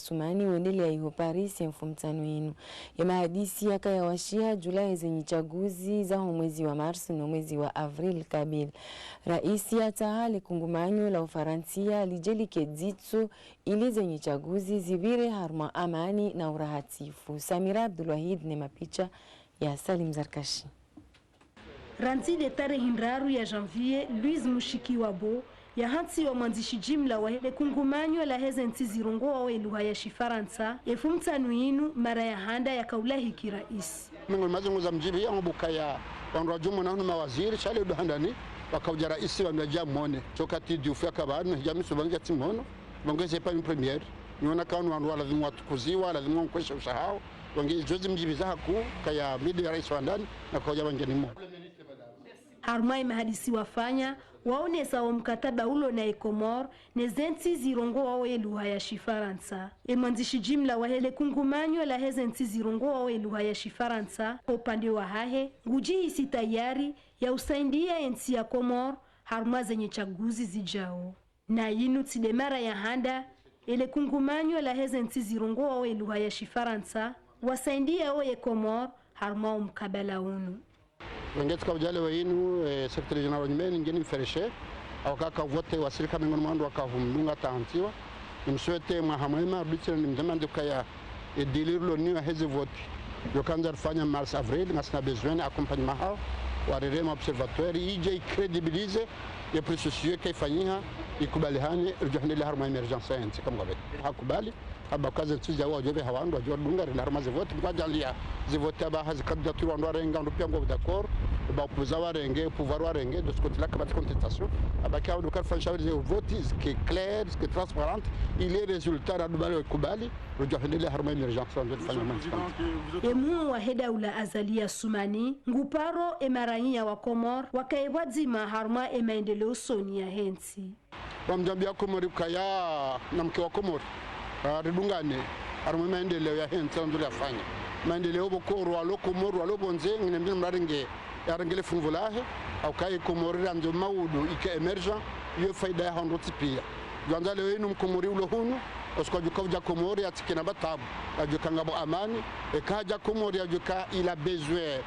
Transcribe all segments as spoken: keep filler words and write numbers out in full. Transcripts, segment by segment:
Assoumani wendelea iho Paris ye mfumotsanu yinu. Ye mahadisi yakaya washiha djuu la heze nyitsaguzi za ho mwezi wa mars no mwezi wa avril kabili. Raisi yatsaha le kungumanyo la Ufaransia lidje like dzitso ili ze nyitsaguzi zipvire harumwa amani na urahatifu. Samira Abdoulwahid ne mapicha ya Salim Zarkashi. Randzi le tarehi ndraru ya janvier, Louise Mushikiwabo yahantsiwa mwandzishi jimla wa le kungumanyo la heze ntsi zirongowao ye lugha ya Shifaransa, ye mfumotsanu yinu mara ya handa yakaulahiki raisi. Mengoni mwa ze ngu za mdjibu ya ngubuka ya wandru wa djumwa na hunu mawaziri, sha le ndo handani, wakaudja raisi wandru wadja mwone. Sho kati dufu yakapvanu, hidja mi subangi ya tsi mwono, bangwe ze pa mi première. Niona kanu wandru walazimu watukuziwa, walazimu wankweshe ushahao. Wange djozi mdjibu za haku, kaya mi ndo raisi wa handani, na kaudja wange ni mwono. Harumwa ye mahadisi wafanya, waonesa wo mkataba ulo na ye Komori, ne ze ntsi zirongowao ye lugha ya Shifaransa. Ye mwandzishi jimla wa he le kungumanyo la heze ntsi zirongowao ye lugha ya Shifaransa, ho upande wahahe, ngudjihisi tayari ya usaidia ye ntsi ya Komori, harumwa ze nyitsaguzi zidjao. Na yinu tsi nde mara ya handa, ye le kungumanyo la heze ntsi zirongowao ye lugha ya Shifaransa, wasaidiao ye Komori, harumwa wo mkabala unu. Wenge tsika udjale wa yinu, eh, secrétaire général wa nyumeni, ngeni mfereshe, hauka ka vote wa sirika mengoni mwa wandru waka humdunga tahantsiwa. Nimswete mwaha mwema, ruditsire nimdemande kaya, e délire lo niwa heze vote. Yo kandza rifanya mars avril, ngasina besoin accompagnement hao, warere ma observatoire, idje i crédibiliser, ye processus yo kaifanyiha, ikubalihane, ridjo hendelea harumwa émergence ya ntsi, kamwe ngapve. Hakubali, hamba kaze ntsi dja wadjo pveha wandru, wadjo dunga, rende harumwa ze vote, mkwadjalia ze vote hamba hazi candidature wandru warenge, wandru pia ngwao d'accord, hamba opposant warenge, pouvoir warenge, de ce côté-là, kapvatsi contestation, hamba kia wandru karifanya shawiri ze vote, zike clair, zike transparente, ili résultat, radubali, kubali, ridjo hendelea harumwa émergence, wandru rifanya mwansi. Ye mhuu wa he daula Azali Assoumani, nguparo ye maraiya wa Komori, wakaye pvwadzima harumwa ye maendeleo usoni ya he ntsi. Wamdjambia Komori ukaya na mke wa Komori, ah, ridungane, harumwa maendeleo ya he ntsi, ndo liyafanya. Maendeleo pvoko walo Komori, walo pvondze, ngine mbili mrarenge, yarenge le funvu lahe, hauka ye Komori randzo maudu ike émergent, yo faida ya hondro tsi pia. Djwandza leo yinu mkomori ulo hunu, usiku wadjuka udja Komori yatsike na mba tabu, yadjuka ngapvo amani, eka hadja Komori yadjuka il a besoin,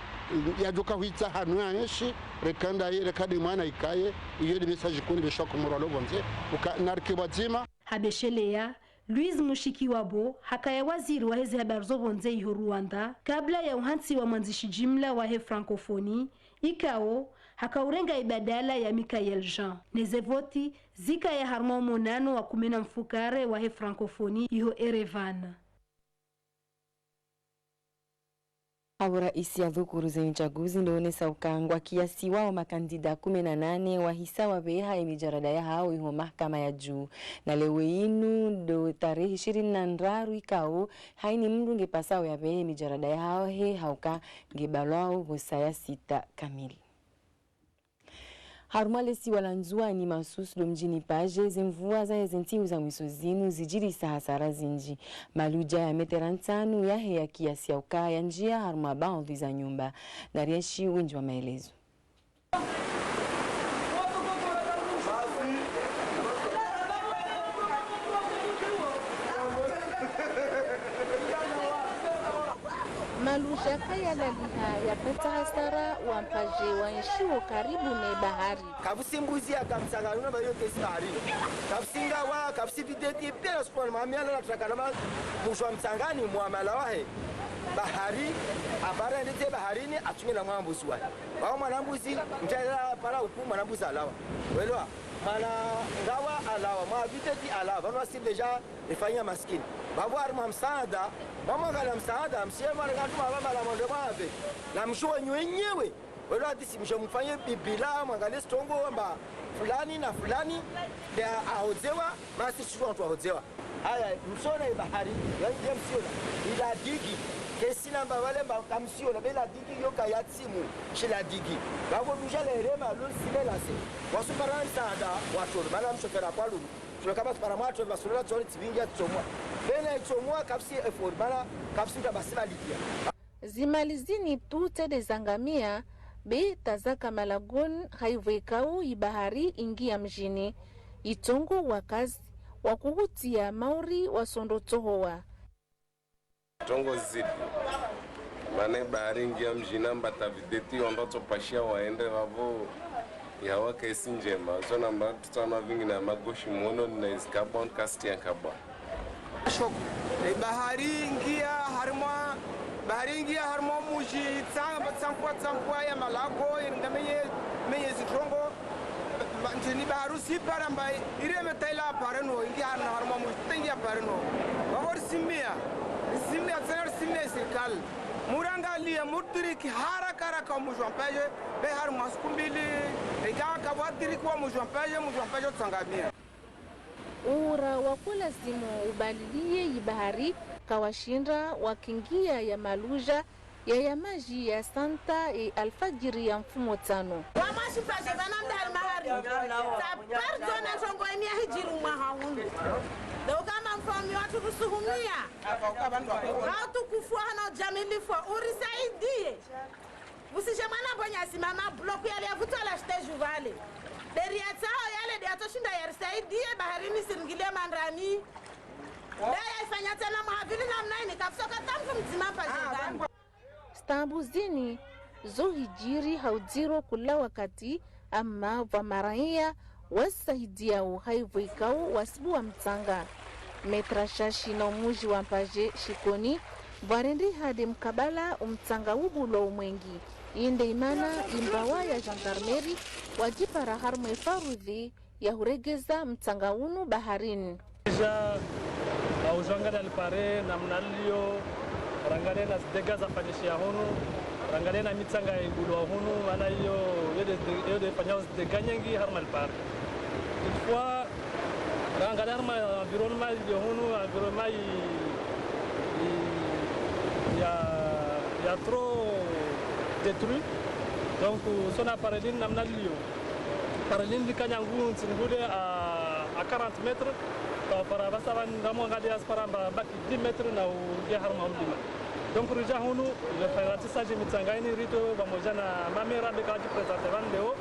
yadjuka hwitsa hanu ya enshi, reka ndaye, reka nde mwana ikaye, iyo nde message kuu nipvesha Komori walo pvondze, uka narike pvwadzima. Habesheleya, Louise Mushikiwabo, hakaya waziri wa heze habari zo pvondze iho Rwanda, kabla ya uhantsiwa mwandzishi jimla wa he Francophonie, ikao, hakaurenga ibadala ya Michaëlle Jean. Ne ze vote, zikaya harumwa wo monano wa kume na mfukare wa he Francophonie iho Erevan. Hapvo raisi yadhukuru ze nyitsaguzi ndo onesa uka ngwa kiasi wao makandida kume na nane wahisa wapveha ye midjarada yahao iho mahakama ya juu. Na leo yinu ndo tarehi ishirini na ndraru ikao, haini mndru ngepasao yapvehe midjarada yahao he hauka ngebalwao pvo saya sita kamili. Harumwa le siwa la Ndzuwani masusu ndo mdjini Paje, ze mvua za heze ntsihu za mwiso zinu zidjirisa hasara zindji. Maludja ya metera ntsanu yaheya kiasi ya ukaya ndjia harumwa baadhwi za nyumba. Narienshi wendji wa maelezo. Maludja kaya laliha yapara hasara wampaje waenshio karibu ne bahari. Kapvatsi mbuzi yaka mtsangani, na bayo kesi baharini. Kapvatsi ngawa, kapvatsi videti, pia sukwa na mamiala na traka na ma-, mujwa mtsangani, muamala wahe. Bahari, apara ndete baharini, atsunge na mwana mbuzi wahe. Wao mwana mbuzi, mtsalela para uku mwana mbuzi alawa. Welewa, mwana ngawa alawa, mwa videti alawa, vanu wasi déjà rifanya maskini. Bapvo harimwa msaada, mwamwangala msaada, msiye mwana ngantu mababa la mwende mwapve. Na mshuwa nyu wenyewe. Welewa hadisi mshuwa mfanye bibila, mwangale strongo, wamba fulani na fulani, nde ahodzewa, masi shuwa wantru wahodzewa. Haya, msona ye bahari, ya, ya msiona, ila digi, kesi namba wale mba kamsiona, be la digi yo kaya tsimu, shila digi. Bapvo duja le rema, lul sime lase. Wasupara msaada, watoro, mana mshofera kwa lulu. Tsulo kama tsupara mwa tsulo, basula tsoni tsibingi ya tsomwa. Bena tsomwa kapvatsi effort, mana kapvatsi mta basi balipia. Zimali zini tu tede zangamia, be tazaka malagon haivwe ikao ibahari ingia mjini. Itongo wakazi, wa kuhutia mauri wasondro tsohowa. Trongo zidi. Mana ibahari ngiya mdjini amba ta vidéti wandru watsopashia waende vavo. Yawo kaisi ndjema. Zo namba tutsana vingi na magoshi mwono na izi kabwa, nkasti ya kabwa. Shoko. Ibahari ngiya harimwa, bahari ngiya harimwa mudji tsamba, tsampwa, tsampwa ya malago, iringa menye, menye zitrongo. Ba-, ndjeni bahari usipara mba, iri emeta ila apare no, ingi harina harimwa mudji, tengi apare no. Vavo risimia, risimia, tsena risimia sirikali. Murangalie, mutiriki, haraka, haraka, mudji wa Mpaje, be harimwa siku mbili, ika kavwatiriki wa mudji wa Mpaje, mudji wa Mpaje utsangamia. Ura wa kulazimu ubalilie ibahari, kawashindra wakingia ya maluja, ya ya madji ya santa e alfadjiri ya mfumo tsano. Wa mwashi Mpaje vana mdari mahari. Sa pardon na trongo eni ya hidjiri mwaha unu. Ndo kama mfaume watru kusuhumia. Ha utukufu wa hana ujamilifu wa urisaidie. Usije mwana bonya simama bloku yale ya vutwa la shite juvale. Deri ya tsao yale de yatsoshinda yarisaidie baharini siringilie mandrani. Daya ifanya tsena mwaha vili namna ini kafusoka tamfu mdzima Mpaje vani. Stambu zini zo hidjiri ha udziro kula wakati, ama vwa maraya wasaidiao haivo ikao wasibu wa mtsanga. Metra shashi na umudji wa Mpaje Shikoni, vwarendi hade mkabala umtsanga ubulwa umwengi. Inde imana imbawa ya gendarmerie wadjipara harumwa ifarudhi ya huregeza mtsanga unu baharini. Déjà, ah, ujo angalia lipare namna lilio, rangalie na zidega zafanyishiha hunu, rangalie na mitsanga ibulwa hunu, mana iyo, iyo de, iyo de fanya zidega nyengi harumwa lipare. Une fois, rangalie harumwa environnement ilio hunu, environnement i, i, ya, ya trop détruit. Donc, son appareil namna lilio. Pare lindi kanyangu ntsingude à, à quarante mètres, ka para vasa vani ndamo ngadi aspara mba baki dix mètres na uge harumwa mlima. Donc, rija hunu, le ratissage mitsanga ini rito pamoja na mamera beka waji présenter vani leo.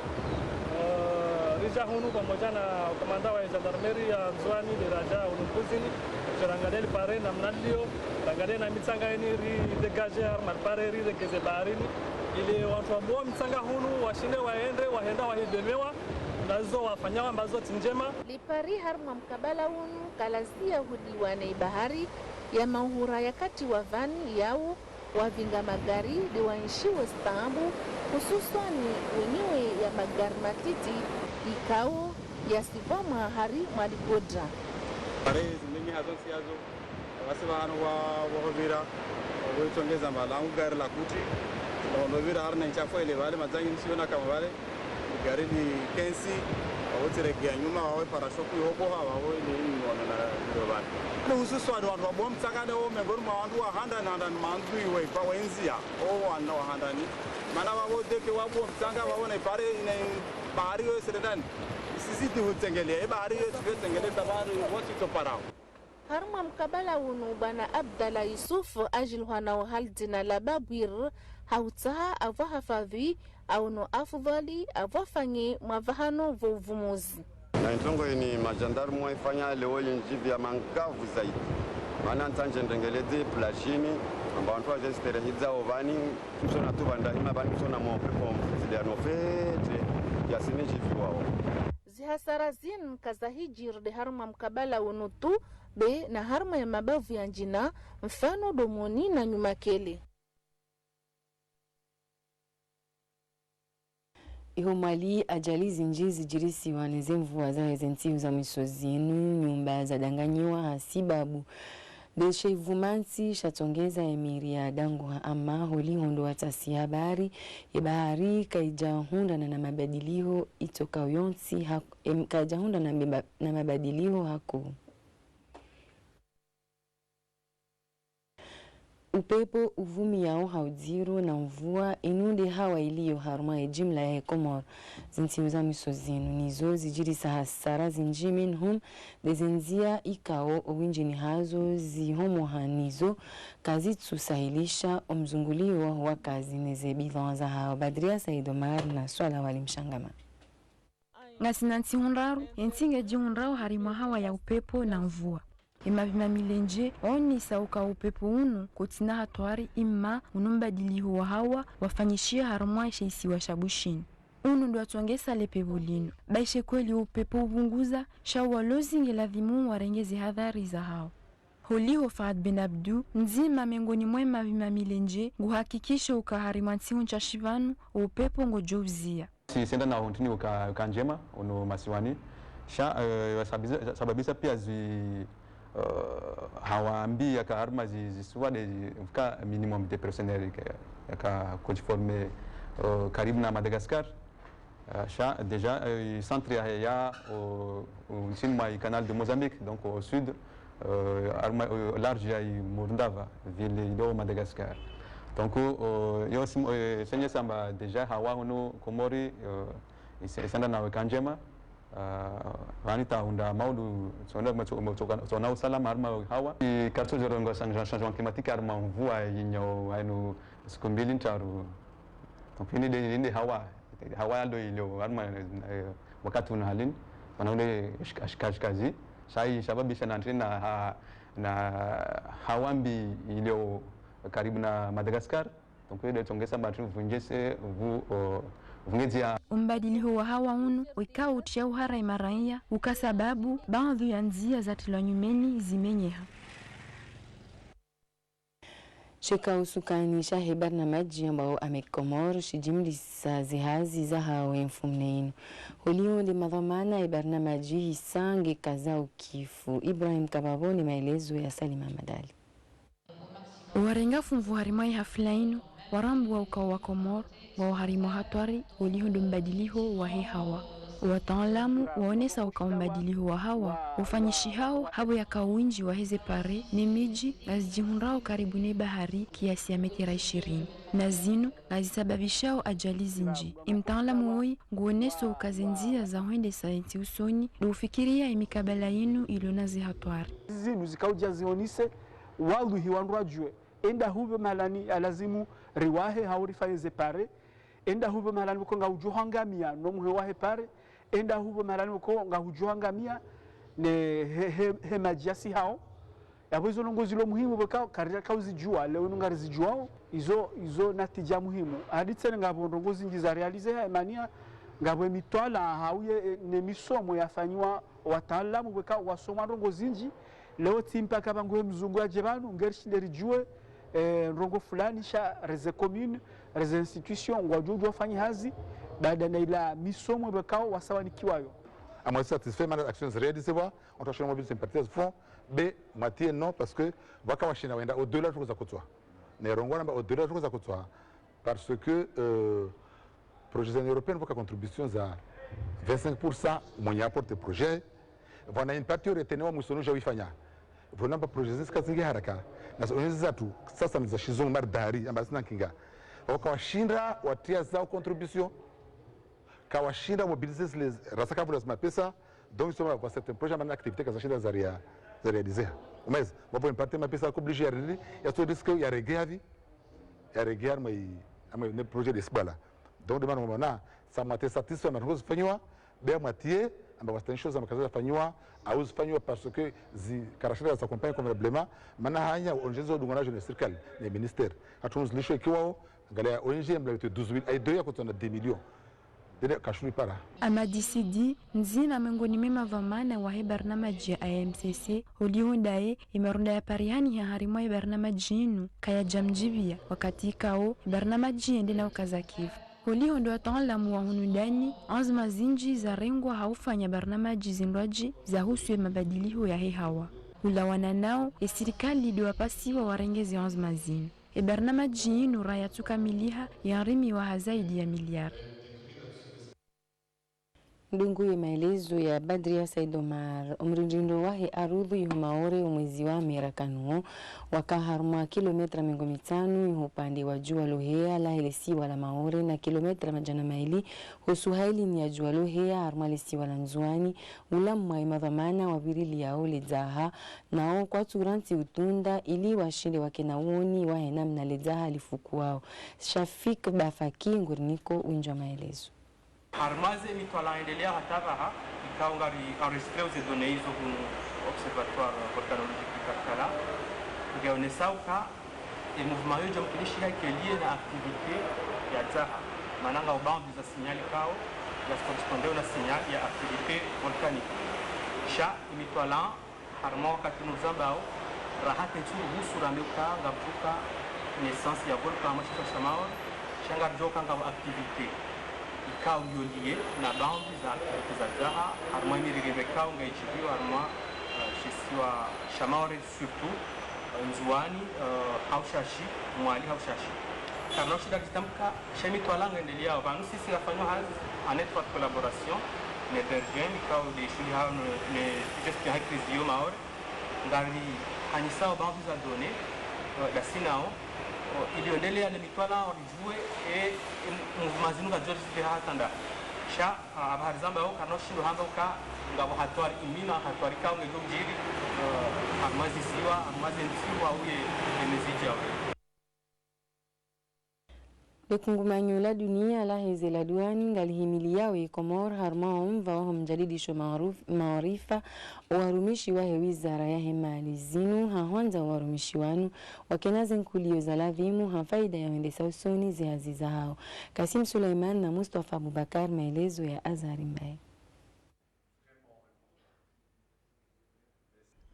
Euh, rija hunu pamoja na commandant wa gendarmerie ya Ndzuani, le raja hunu Mbuzini, je rangalie lipare namna lilio, rangalie na mitsanga ini ri dégager harumwa lipare ri regeze baharini. Ili wantru wabuo mtsanga hunu, washinde waende, wahenda wahibemewa, na zo wafanyao amba zo tsi ndjema. Lipare harumwa mkabala unu, kalazia hudiwa na ibahari, ya mauhura ya kati wa vani, yau, wavinga magari, de waenshi we stambu, hususwani wenyewe ya magari matiti, ikao, yasivamwa harimwa ligodra. Pare zimenye hazo ntsi yazo. Vasi vahanu wa, wa huvira, wa huitsongeza malangu gari la kuti, wa huvira harina nchafu ile vale, madzangi ntsiona kama vale, gari ni kensi, wa hutsiregea nyuma, wa hwe parashoku yoboha, wa hwe ni mwana na ilo vale. Ni hususwani wantru wabuo mtsanga ne wo mengoni mwa wantru wa handani, handani mandru iwe, kwa wenzia, o wana wa handani. Mana vavo deke wabuo mtsanga, vavo na ipare, ina bahari yo serendani. Isizidi hutsengelea, ibahari yo tsengelea, tabari, wontsi tsoparao. Harumwa mkabala unu bwana Abdallah Yusuf ajilihwa na uhali dzina la Babwir, hautsaha avwa hafadhwi, aono afudhwali avwa fanye mwavahano vo uvumuzi. Na introngo ini majandarmu waifanya leo yinjivi ya mangavu zaidi. Mana ntsandje ndrengeledze plajini, amba wantru waje ziterehi dza ovani, msona tu vanda hima vani msona mwa upepo mfizidi ya nofete, ya sini jivi wao. Zihasara zinu kazahijiri de harumwa mkabala unu tu, be na harumwa ya mabavu ya ndjina, mfano Domoni na Nyumakele. Iho Mwali ajali zindji zijirisiwa ne zemvua zahe ze ntsihu za mwiso zinu, nyumba zadanganyiwa ha sibabu de she ivumantsi shatsongeza emiri ya danguha ama holiho ndo watsasi habari, ye bahari kaijahundrana na mabadiliho itsoka yontsi ha-, em, kaijahundrana na meba-, na mabadiliho hakuu. Upepo uvumiao ha udziro na mvua inu nde hawa iliyo harumwa ye jimla ya Komori. Zintsihu za mwiso zinu nizo zijirisa hasara zindji minhum de zendzia ikao owindjini hazo zihomoha nizo kazitsusahilisha omzunguliho wa wakazi ne ze bidhaa zahao. Badria Said Omar na Swala Wali Mshangama. Ngasina ntsihu ndraru, entsi ngedjihundrao harimwa hawa ya upepvo na mvua. Emavima milendje, waonesa uka upepvo unu, kotsina hatwari imma unu mbadiliho wa hawa, wafanyishiha harumwa she isiwa sha Bushini. Unu ndo watsongesa lepepvo linu. Baishe kweli upepvo upvunguza, sha walozi ngeladhimu warenge ze hadhari zahao. Holiho Fahad Ben Abdou, mdzima mengoni mwa emavima milendje, nguhakikisho uka harimwa ntsihu ntsashe pvanu, upepvo ngodjo uzia. Si senda na huntini uka, uka ndjema, unu masiwani. Sha, eh, sababisa, sababisa pia zi, eh, hawa mbi yaka harumwa zi, zisiwa nde, mvuka minimum de personnel yaka, yaka conforme, eh, karibu na Madagascar. Eh, sha, déjà, eh, centre ya, ya, o, o, ntsini mwa canal de Mozambique, donc au sud, eh, harumwa, eh, large ya Morondava, ville ilo Madagascar. Donc, eh, yo sim-, eh, senye samba déjà hawa hunu Komori, eh, ise-, isenda nawe ka ndjema, eh, vani tahundra maudu, tsona, tso-, tso-, tsona usalama harumwa hawa. I karto jorongo chang-, changement climatique harumwa mvua yinyo hainu siku mbili ntraru. Donc, ini nde, ini nde hawa, hawa yalo ilio, harumwa, eh, wakati unu halini, mana ule shika-, shika-, shikazi, sha isababisha na ntrina ha-, na hawa mbi ilio karibu na Madagascar. Donc, ile tsongesa batri vungese, vu-, o, vungezi ya. Umbadiliho wa hawa unu, wika utriya uhara emaraya, uka sababu, baadhwi ya ndzia zatrilwa nyumeni zimenyeha. Sheka usukani shahe barnamaji ambao Amec Comores shijimlisa zihazi zahawo emfumne inu. Holiho nde madhwamana ebarnamaji hisa ngekaza ukifu. Ibrahim Kababo ne maelezo ya Salima Madali. Warenga fumvu harimwa ehafla inu, warambua ukao wa Komori, wao harimwa hatwari, holiho ndo mbadiliho wahe hawa. Wataalamu waonesa ukao mbadiliho wa hawa, ufanyishihao hapvo yaka windji waheze pare, ne midji, ngazijihundrao karibu ne bahari kiasi ya metera ishirini. Na zinu, ngazisababishao ajali zindji. Emtaalamu woyi, nguoneso uka ze ndzia za hwendesa entsi usoni, ndo ufikiria emikabala yinu ilo na ze hatwari. Zinu zikaudja zionese, waluhi wandru wadjue. Enda hupvo mahalani yalazimu riwahe hau rifanye ze pare. Enda hupvo mahalani pvoko ngaudjo hangamia no muhe wahe pare. Enda hupvo mahalani pvoko ngaudjo hangamia ne he, he, he madji yasihao. Yapvo izo ndrongoo zilo muhimu pvoko karija kauzidjua, leo inu ngarizidjuao. Izo, izo natija muhimu. Hadi tsena ngapvo ndrongoo zindji za réaliser ha emania, ngapvo emitwalaa hau ye, e, ne misomo yafanyiwa wataalamu pvoko wasoma ndrongoo zindji. Leo tsi mpaka pvangu he mzungu yadje pvanu, ngerishinde ridjue, eh, ndrongoo fulani sha reze commune, reze institution, ngwadjo udjo wafanye hazi, baada na ila misomo pvoko wasawanikiwayo. Amwe satisfait mana actions réalisées wa, on tâche de mobiliser une partie de fonds, be, moitié non, parce que pvoko washinda wenda au-delà tukuza kutswa. Ne rongoa namba au-delà tukuza kutswa. Parce que, euh, projet za Union Européenne, pvoka contribution za vingt-cinq pour cent, mwenye apporte projet. Pvwana une partie yo retenir wa mwiso unu ja wifanya. Pvwana mba projet zinu zika zingi haraka. Na za O N G zatru, sasa ni za shizungu maridari, amba zina nkinga. Pvoko kawashinda, watria zao contribution. Kawashinda mobiliser zile rasa kavula zima pesa. Donc, soma kwa certains projets, mana activité kazashinda za réa-, za réaliser. Umeze, pvapvo une partie mapesa yako obligé ya rili, ya so risque ya rege avi. Ya rege harumwa i, harumwa ne projet de sibala. Donc, de mana mwana, sa moitié satisfait, mana ndrongoo zifanyiwa, be moitié, amba wastani sho za makaza zafanyiwa, au zifanyiwa parce que zi karashira za accompagner convenablement, mana hanya O N G zo dungana jeune circle, ne ministère. Hatu mzlisho ikiwao, ngale ya O N G, mbla yote douze mille, ayi doya kutona dix millions. Dede kashuri para. Amadi Sidi, ndzima mengoni mwe mavamana wahe barnamaji ya A M C C, holiho ndaye, emarunda ya parihani ha harimwa ebarnamaji inu, kayadja mdjibia, wakati ikao, ebarnamaji yende na ukaza kifu. Holiho ndo wataalamu wa hunu ndani, anzima zindji zarengwa ha ufanya barnamaji zindrwadji zahusu emabadiliho yahe hawa. Ulawana nao, esirikali ndo wapasiwa warenge ze anzima zinu. Ebarnamaji inu raya tsukamiliha, yarimiwa ha zaidi ya miliari. Ndungu ye maelezo ya Badria Said Omar. Omrindrindo wahe arudhu iho Maore omwezi wa mera kanuo, waka harumwa kilometra mengo mitsanu iho upande wa djuwa loheya lahe lesiwa la Maore na kilometra madjana maili ho suhailini ya djuwa loheya harumwa lesiwa la Ndzuani, ulamwa imadhwamana wavirilia oledzaha, nao kwatsu rantsi utunda ili washinde wakena uoni wahe namna ledzaha lifukuwao. Shafik Bafaki nguriniko windji wa maelezo. Harumwa ze mitwalaa yendelea hata pvaha, ikao ngari enregistré ze données izo hunu Observatoire Volcanologique du Karkala, ngeonesao uka e mouvement yo djamkinishiha ike lié na activité ya dzaha. Mana ngapvo baadhwi za signal ikao ya correspondé na signal ya activité volcanique. Sha e mitwalaa harumwa wakati unu zambao, raha kentsu ruhusu rambe uka ngapvuka naissance ya volcan harumwa she isiwa sha Maore, sha ngaridjuao uka ngapvo activité ikao yo lié na baadhwi za activité za dzaha harumwa e miririmbo ikao ngayidjiriyo harumwa, eh, she isiwa sha Maore, surtout, eh, Ndzuani, eh, ha ushashi, Mwali ha ushashi. Karina ushinda ridjitamka, sha e mitwalaa ngayendeleao, pvanu sisi ngafanyao hazi en étroite collaboration ne BRGM, ikao nde ishuhuliha ne, ne gestion ya crise yo Maore, ngarihanyisao baadhwi za données, eh, ndasi nao, eh, ili yendelea ne mitwalaa ridjuwe, eh, eh, mouvement zinu ngazidjo zile hata ndahi. Sha, ah, apvaha rizambao karina ushindo hamba uka ngapvo hatwari imina, hatwari ikao ngedjo udjiri, eh, harumwa ze isiwa, harumwa ze ntsi, hau ye, ye mezi idjao. Le kungumanyo la dunia laheze la duani ngalihimiliao ye Komori harumwa omva waho mjadidisho maaruf-, maarifa owarumishi wahe wizara yahe mali. Zinu ha hwandza owarumishi wanu wakena ze nkuliyo za lazimu ha faida ya wendesa usoni ze hazi zahao. Kasim Suleiman na Mustafa Abubakar, maelezo ya Azhari Mbaye.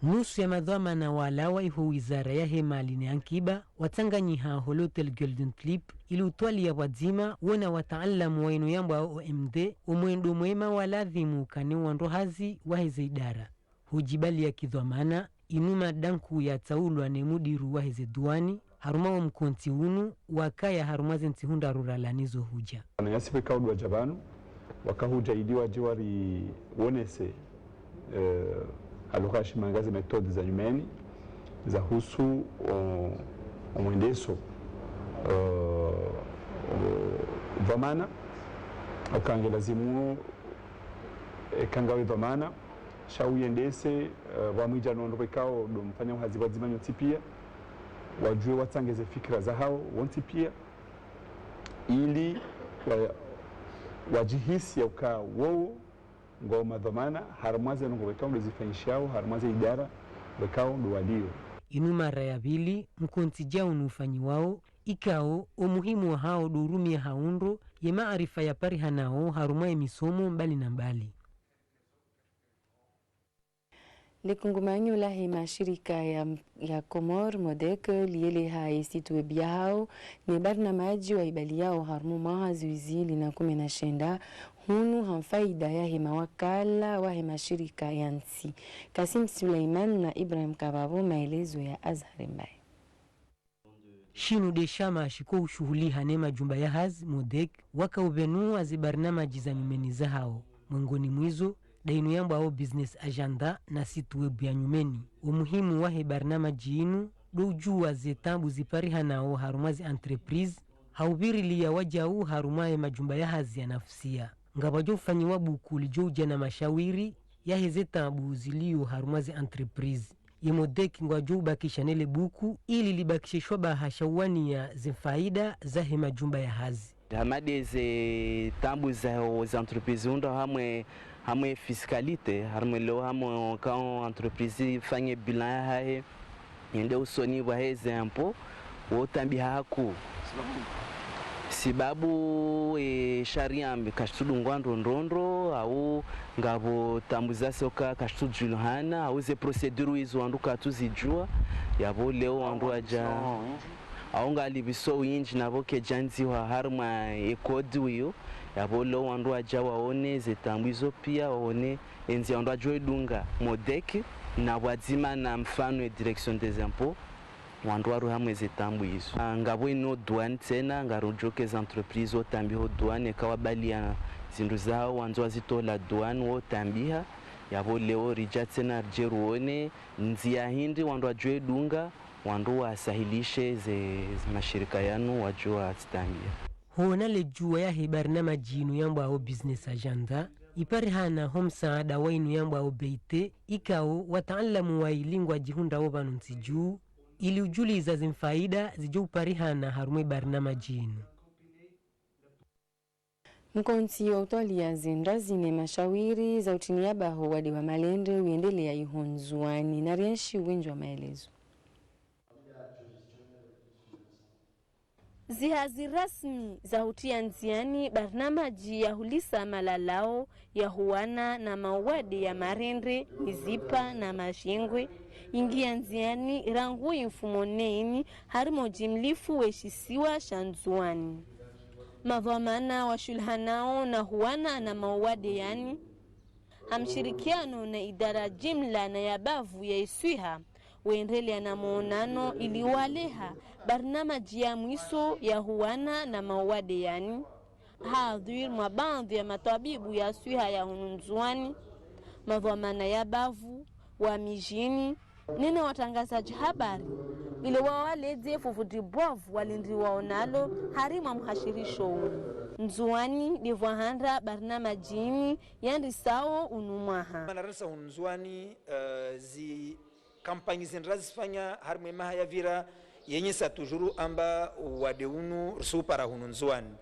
Nusu ya madhwamana walawa iho wizara yahe mali ne ankiba watsanganyiha ho l'hôtel Golden Tulip ili utwaliya pvwadzima wona wataalamu wa inu yambwao O M D omwendo mwema wa lazimu ukane wandru hazi waheze idara. Hujibaliya kidhwamana, inu mada nkuu yatsaulwa ne mudiru waheze duani, harumwa wo mkontsi unu, wakaya harumwa ze ntsihu ndraru ralawa nizo hudja. Wananyasi pveka udwa dja pvanu, waka hudja ili wadje wariwonese, eh, haloka shimanga ze méthode za nyumeni, za husu o, o mwendeso, eh, o dhwamana, uka nge lazimu, eh, eka ngawe dhwamana, sha uyendese, eh, pvamwedja no wandru pvekao ndo mfanyao hazi pvwadzima nyontsi pia, wadjuwe watsangeze fikira zahao wontsi pia, ili wa, wadjihisi ya uka wowo ngwao madhwamana harumwa ze ndrongoo pvekao ndo zifanyishihao harumwa ze idara pvekao ndo waliyo. Inu mara ya pvili mkontsi dja unu ufanyiwao, ikao o muhimu wahao ndo urumiya ha undro ye maarifa yaparihanao harumwa ye misomo mbali na mbali. Le kungumanyo lahe mashirika ya, ya Komori, MODEC, liyeleha ye site web yahao ne barnamaji waibaliyao harumwa mwaha zihwi zili na kume na shenda, hunu ha faida yahe mawakala wahe mashirika ya ntsi. Kasim Suleiman na Ibrahim Kababo, maelezo ya Azhari Mbaye. Shinu nde shama shiko ushuhuliha ne majumba ya hazi, MODEC, waka upvenua ze barnamaji za nyumeni zahao. Mwengoni mwa izo, nda inu yambwao Business Agenda na site web ya nyumeni. O muhimu wahe barnamaji inu, ndo udjuwa ze taabu ziparihanao harumwa ze entreprise, ha upvirilia wadjau harumwa ye majumba ya hazi ya nafusiya. Ngapvwadjo ufanyiwa buku lidjo udja na mashawiri yaheze taabu ziliyo harumwa ze entreprise. Ye MODEC ngwadjo ubakisha nele buku ili libakishe shwabaha sha uwaniya ze faida zahe majumba ya hazi. Hama nde ze taabu za, za entreprise undra hamwe, hamwe fiscalité, harumwa leo hamwe quand entreprise ifanye bilan yahahe, yende usoni pvwaheze impôt, wo tambiha hakuu. Sibabu, e, sharia mbi kashitsudungwa ndro ndro ndro, au ngapvo taabu za soka kashitsudjuwa hana, au ze procédure izo wandru katsuzidjuwa, yapvo leo wandru wadja, au ngalipviso windji napvo kedjandzihwa harumwa e code wiyo, yapvo leo wandru wadja waone ze taabu izo pia, waone endzia wandru wadjo idunga MODEC, na pvwadzima na mfano e Direction des Impôts, wandru waruha mwe ze taabu izo. Ah, ngapvo inu douane tsena, ngarudjoke ze entreprise wo tambiha ho douane, eka wabaliya zindru zahao wandzo wazitowa douane wo tambiha, yapvo leo ridja tsena ridje ruone ndzia hindri wandru wadjo idunga, wandru wasahilishe ze, ze mashirika yanu wadjo wazitambiha. Hona le djuwa yahe barnamaji inu yambwao Business Agenda, iparihana ho msaada wa inu yambwao B I T, ikao wataalamu waili ngwadjihundrao pvanu ntsi dju, ili udjuliza ze mfaida zidjo uparihana harumwa e barnamaji inu. Mkontsi wa utwaliya zindra zine mashawiri za utiniya baho wade wa malende uyendelea iho Ndzuwani, na rienshi wendji wa maelezo. Zihazi rasmi za hutiya ndziani barnamaji ya hulisa malalao ya huwana na mawade ya marende, mizipa na mashengwe, ingia ndziani rangu imfumo nne ini harimo jimlifu we shisiwa sha Ndzuwani. Madhwamana washuhulihanao na huwana na mawade yani, ha mshirikiano na idara jimla na ya bavu ya iswiha, wendelea na maonano ili waleha barnamaji ya mwiso ya huwana na mawade yani, hadhwir mwa baadhwi ya matwabibu ya swiha ya hunu Ndzuwani, madhwamana ya bavu, wa mijini, nena watrangazaji habari, ile wawaledze fupvu ndribwavu walindriwao nalo harimwa mhashirisho unu. Ndzuwani ndepvo handra barnamaji ini yandrisao unu mwaha. Mana randrisa hunu Ndzuwani, eh, zi kampanyi zindra zifanya harimwa emaha ya pvira yenyesa tujuru amba wade unu risiupara hunu Ndzuwani.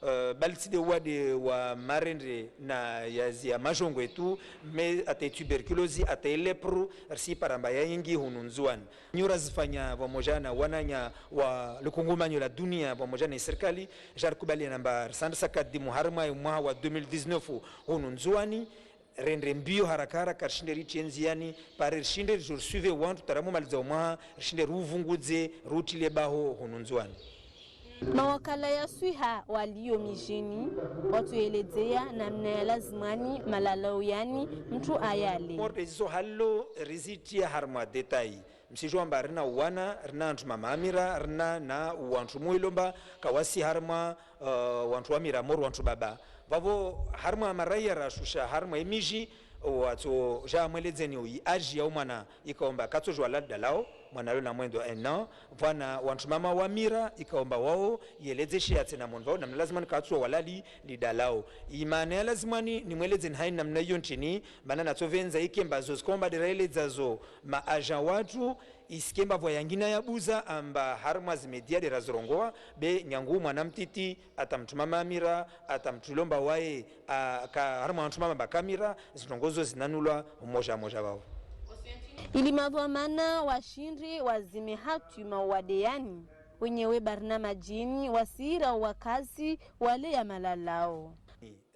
Eh, bali tsi nde wade wa marende na ya zi ya mashengwe tu, mais ata tuberculose, ata lèpre, risipara amba ya nyingi hunu Ndzuwani. Nyura zifanya pvamoja na wananya wa likungumanyo la dunia pvamoja na isirikali, jarikubaliana amba risandrisa kadimu harimwa mwaha wa deux mille dix-neuf hunu Ndzuwani, rendre mbio haraka haraka rishinde ritiye ndziani, pare rishinde rijo risuive wantru taramu maliza omwaha, rishinde ruvungudze, rutile baho hunu Ndzuwani. Mawakala ya swiha walio mijini, watueledzea namna ya lazimwani malalao yani mtru ayale. Morte zizo halo rizitiya harimwa détail. Msijua amba rina wana, rina wantru mama wa mira, rina na wantru muhilomba, kawasi harimwa, eh, wantru wa mira, moro wantru baba. Pvapvo harimwa maraya rashusha, harimwa emiji, watso ja mweledzeni uyi aji ya umwana, ikaomba katso jua la dalao, mwana lo na mwendo un an, pvwana wantru mama wa mira, ikaomba wao, yeledze shiya tsena moni pvao, namna lazimwani katso walali, lidalao. Imana ya lazimwani, nimweledzeni hayi namna iyo ntrini, mana natso pvendza ikemba zo zikaomba ndera eledza zo, ma agent watru, isikemba pvwa yangina ya buza amba harimwa zimedia ndera zirongoa, be nyangu mwana mtiti, ata mtru mama wa mira, ata mtru lomba waye, a, ka, harimwa wantru mama baka mira, zindrongo zo zinanulwa moja moja pvao. Ili madhwamana washinde wazime hatwi mawade yani, wenyewe barnamaji ini wasira wakazi waleya malalao.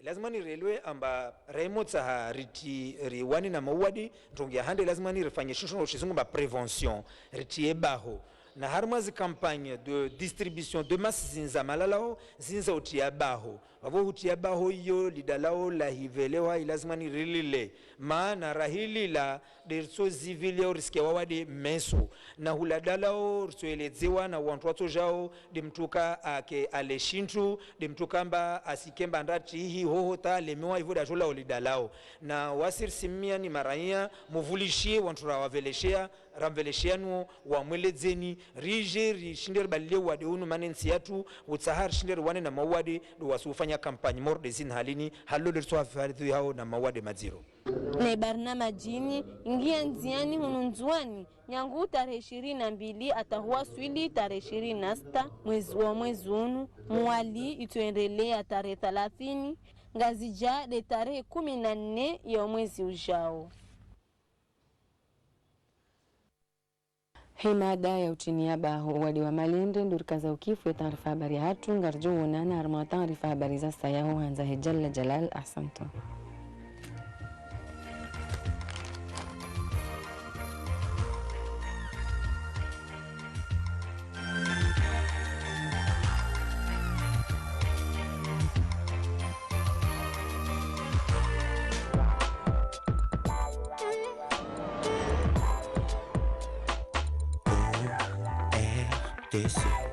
Lazima nirelewe amba raimotsaha riti riwane na mawade, ndrongo ya handa lazima nirifanye shintru no shizungu amba prévention, ritiye baho. Na harimwa zi campagne de distribution de masse zindza malalao, zindza utiya baho. Pvapvo hutiya baho iyo lidalao lahipvelewa ilazima nirilile. Mana rahilila nderitso zivilia urisikia wawade meso. Na hula dalao ritso eledzewa na wantru watso jao, nde mtru ka ake ale shintru, nde mtru kamba asikemba ndrati ihi hoho ta lemewa ipvo ndajo lao lidalao. Na wasi risimia ni maraya, muvulishie wantru rawapveleshea, rampveleshea nuo, wamweledzeni, rije rishinde ribalilie wade unu mana entsi yatru, utsaha rishinde riwane na mawade, ndo wasi ufanya campagne moro nde zini halini, halo nderitso hafadhwi hao na mawade madziro. Ne barnamaji ini, ingia ndziani hunu Ndzuwani, nyangu tarehi ishirini na mbili ata huwaswili tarehi ishirini na sita mwezi wa mwezi unu, Mwali itsoendelea tarehi thalathini, Ngazidja nde tarehi kumi na nne ya mwezi ujao. He mada ya utiniya baho wade wa malende, ndo rikaza ukifu ye taarifa habari yahatru, ngarijo wonana harimwa taarifa habari za saya ho handza he Jalla Jalal. Ahsantum. O R T C.